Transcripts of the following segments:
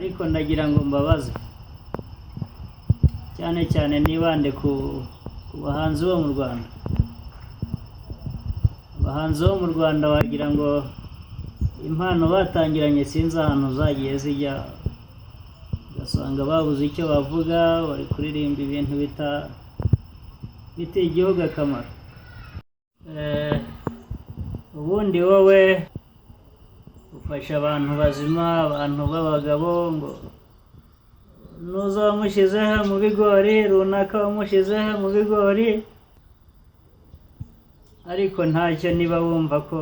Ariko ndagira ngo mbabaze, cyane cyane nibande ku bahanzi bo mu Rwanda. Abahanzi bo mu Rwanda wagira ngo impano batangiranye sinzi ahantu zagiye zijya, ugasanga babuze icyo bavuga, bari kuririmba ibintu bifitiye igihugu akamaro. Ubundi wowe ufasha abantu bazima, abantu b'abagabo, ngo nuza wamushyizeho mu bigori runaka, wamushyizeho mu bigori, ariko ntacyo. Niba wumva ko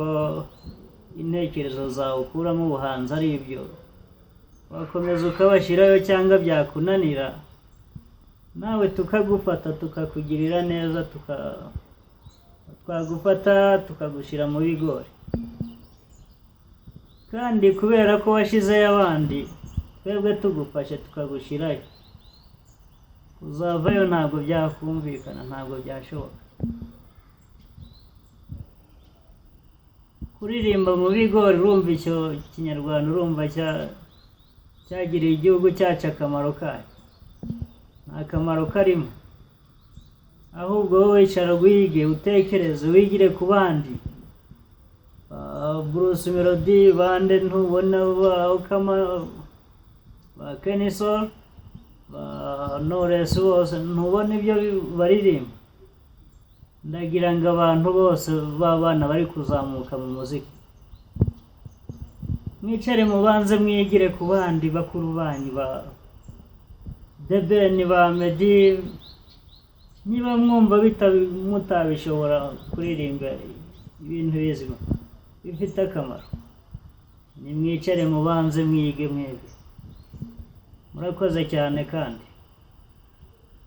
intekerezo zawe ukuramo ubuhanzi ari ibyo, wakomeza ukabashyirayo, cyangwa byakunanira nawe tukagufata, tukakugirira neza, twagufata tukagushyira mu bigori. Kandi kubera ko washyizeyo abandi, twebwe tugufashe tukagushyirayo, uzavayo ntabwo byakumvikana, ntabwo byashoboka. Kuririmba mu bigori, urumva icyo kinyarwanda, urumva cyagiriye igihugu cyacu akamaro kayo? Nta kamaro karimo. Ahubwo wowe wicara wige, utekereze, wigire ku bandi. Ba Bruce Melody, bande, ntubona ba Okkama, ba Kenny Sol, ba Knowless, bose ntubona ibyo baririmba? Ndagira ngo abantu bose b'abana bari kuzamuka mu muziki, mwicare mubanze mwigire ku bandi bakuru banyu, ba The Ben, ba Meddy. Niba mwumva mutabishobora kuririmba ibintu bizima bifite akamaro, nimwicare mubanze mwige mwebwe. Murakoze cyane kandi.